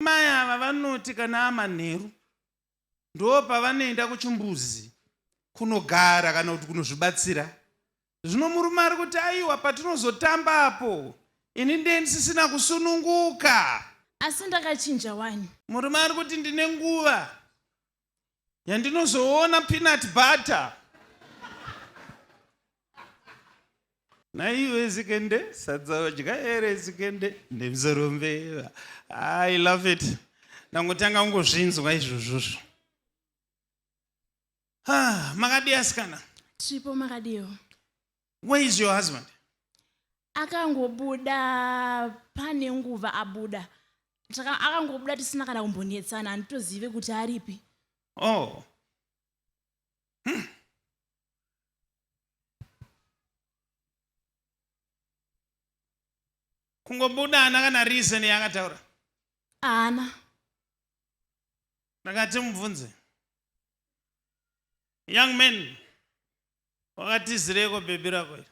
Mai ava vanoti kana amanheru ndo pavanoenda kuchimbuzi kunogara kana kuti kunozvibatsira. Zvino murume ari kuti aiwa patinozotamba apo ini ndiye ndisisina kusununguka. Asi ndakachinja wani. Murume ari kuti ndine nguva yandinozoona peanut butter. Naiwe zikende sadza wadya here zikende nemusoro mbeva. I love it. Ndangotanga kungozvinzwa izvozvozvo. Ah, makadii asikana? Tiripo makadiwo. Where is your husband? Akangobuda pane nguva abuda. Saka akangobuda tisina kana kumbonetsana handitozive kuti aripi. Oh. Kungobuda haana kana reason yaakataura. Haana. Ndakati mubvunze. Young man, wakatizireko bhebhi rako iri?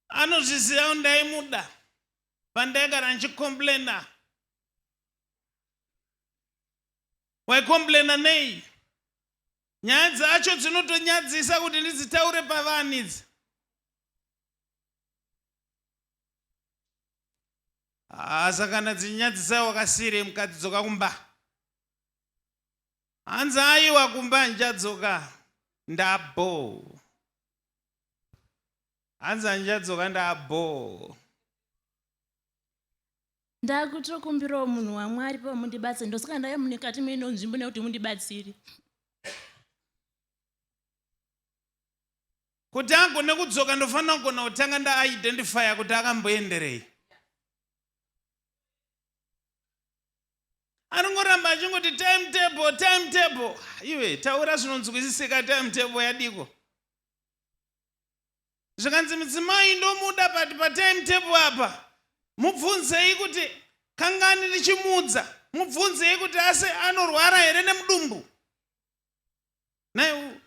Anozviziva kuti ndaimuda pandaigara ndichicomplaina. Waicomplaina nei? Nyaya dzacho dzinotonyadzisa kuti ndidzitaure pavanhu idzi. Ah, saka kana dzichinyadzisa wakasiirei mukadzi dzoka kumba. Hanzi aiwa kumba ndichadzoka ndabho. Hanzi handichadzoka ndabho. Ndakutokumbirawo munhu waMwari pa mundibatsire ndosaka ndauya mukati meno nzvimbo nekuti mundibatsire. Kuti agone kudzoka ndofanira kugona kutanga ndaidentifya kuti akamboenderei. Anongoramba achingoti time table time table. Iwe taura zvinonzwisisika time table yadiko. Zvikanzi mudzimai ndomuda but patime table apa mubvunzei kuti kangani ndichimuudza mubvunzei kuti asi anorwara here nemudumbu. Naye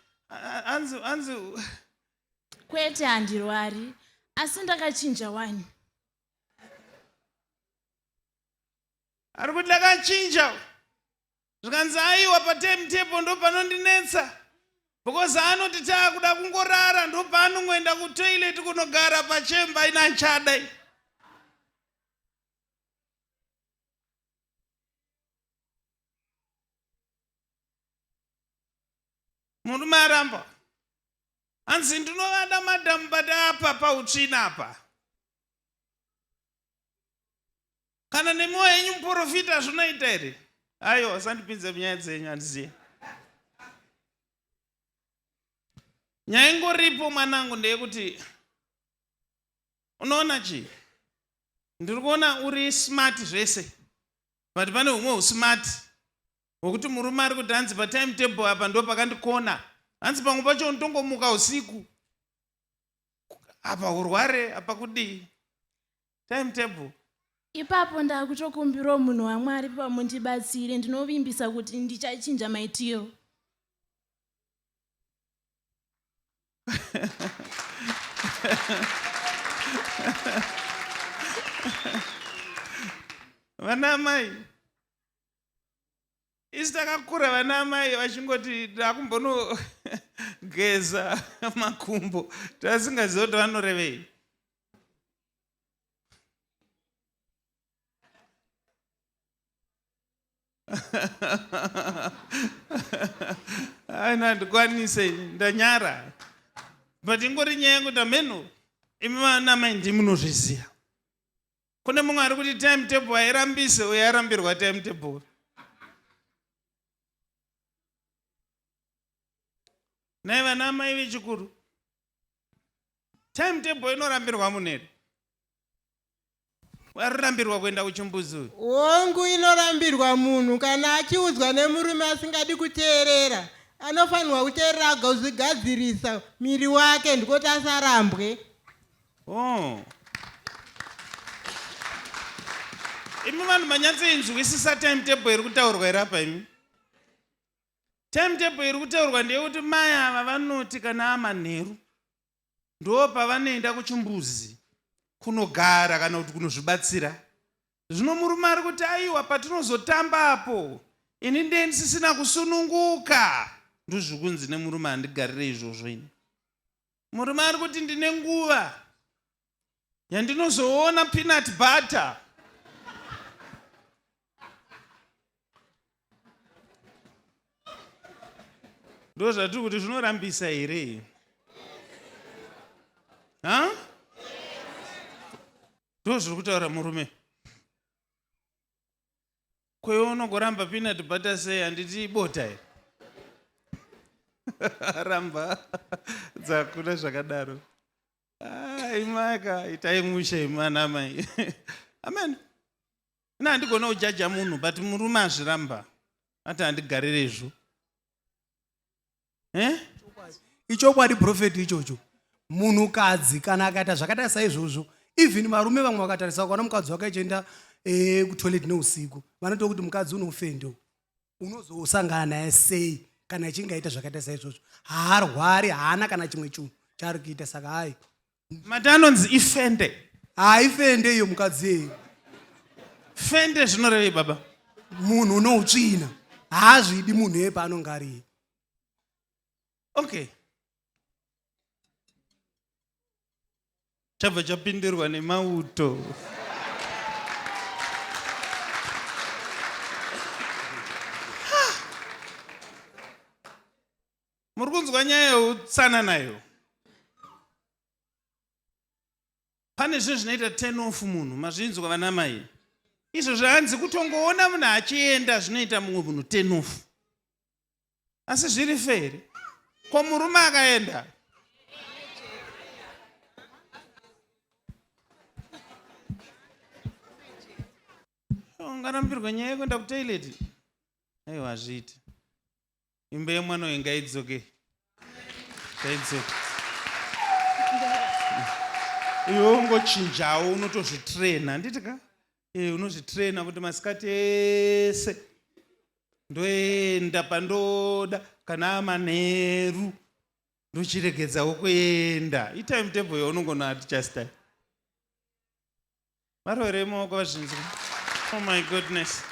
anzi anzi Kwete handirwari asi ndakachinja wani. Ari kuti ndakachinja. Zvikanzi aiwa patime table ndopanondinetsa because anoti taakuda kungorara ndopaanongoenda kutoilet kunogara pachemba ina achada. Murume aramba. Hanzi ndinovada madam but apa pautsvina apa. Kana nemiwo henyu muporofita zvinoita here? Aiwa, usandipinze munyaya dzenyu handizive. Nyaya ingoripo mwanangu ndeyekuti unoona chii? Ndiri kuona uri smart zvese but pane humwe husmart hwekuti murume ari kuti hanzi patime table apa ndo pakandikona hanzi pamwe pacho unotongomuka usiku apa urware apa kudii time table. Ipapo ndakutokumbirawo munhu waMwari pamundibatsire ndinovimbisa kuti ndichachinja maitiro. Vana amai isu takakura vana amai vachingoti takumbonogeza makumbo tasingaziva kuti vanorevei. Aina handikwanise ndanyara but ingori nyaya yekuti hameno imi vana mai ndimi munozviziva. Kune mumwe ari kuti time table hairambise uye arambirwa time table. Nhai vana amai vechikuru time table inorambirwa munhu here? Arambirwa kuenda kuchimbuzi uyu. Hongu inorambirwa munhu kana achiudzwa nemurume asingadi kuteerera. Anofanirwa kuteerera agozvigadzirisa miri wake ndikoti asarambwe. Oh. Imi vanhu manyatsoinzwisisa timetable iri kutaurwa here apa imi? Timetable iri kutaurwa ndeyekuti mai ava vanoti kana amanheru ndo pavanoenda kuchimbuzi kunogara kana kuti kunozvibatsira. Zvino murume ari kuti aiwa patinozotamba apo ini ndiye ndisisina kusununguka. Ndozvikunzi nemurume handigarire izvozvo ini. Murume ari kuti ndine nguva yandinozoona peanut butter. Ndo zvatiri kuti zvinorambisa here? Ha? Ndo zviri kutaura murume. Kwewe unogoramba peanut butter sei handiti ibota here? Ramba dzakuna zvakadaro. Ah, imaka itai mushe imana mai. Amen. Ina handigona kujaja munhu but murume azviramba. Ati handigarire izvo. Eh? Ichokwadi prophet ichocho. Munhukadzi kana akaita zvakaita saizvozvo even varume vamwe vakatarisa vakaona mukadzi wake achienda eh, kutoilet neusiku vanotoa kuti mukadzi unofendo unozosangana naye sei kana achinge aita zvakaita saizvozvo haarwari haana kana chimwe chinhu chaari kuita saka hai Mati anonzi ifende. Haa ifende iyo mukadzi iyeyo. Fende zvinorevei baba? Munhu unoutsvina haazvidi munhu iye paanonge ari. Okay. Chabva chapindirwa nemauto. Muri kunzwa nyaya yeutsanana iyo? Pane zvinhu zvinoita turn off munhu, mazvinzwa vana mai. Izvo zvaanzi kutongoona munhu achienda zvinoita mumwe munhu turn off. Asi zviri fair here? Ko murume akaenda? Ungarambirwa nyaya yekuenda kutoilet? Aiwa hazviiti. Imba yemwana uyu ngaidzoke. Ngaidzoke. Iwe ungochinjawo unotozvitraina handiti ka? Eh unozvitraina kuti masikati ese ndoenda pandoda kana amanheru ndochiregedzawo kuenda. Itime table yaunongona adjusta. Varoverei maoko vazvinzwa. Oh my goodness.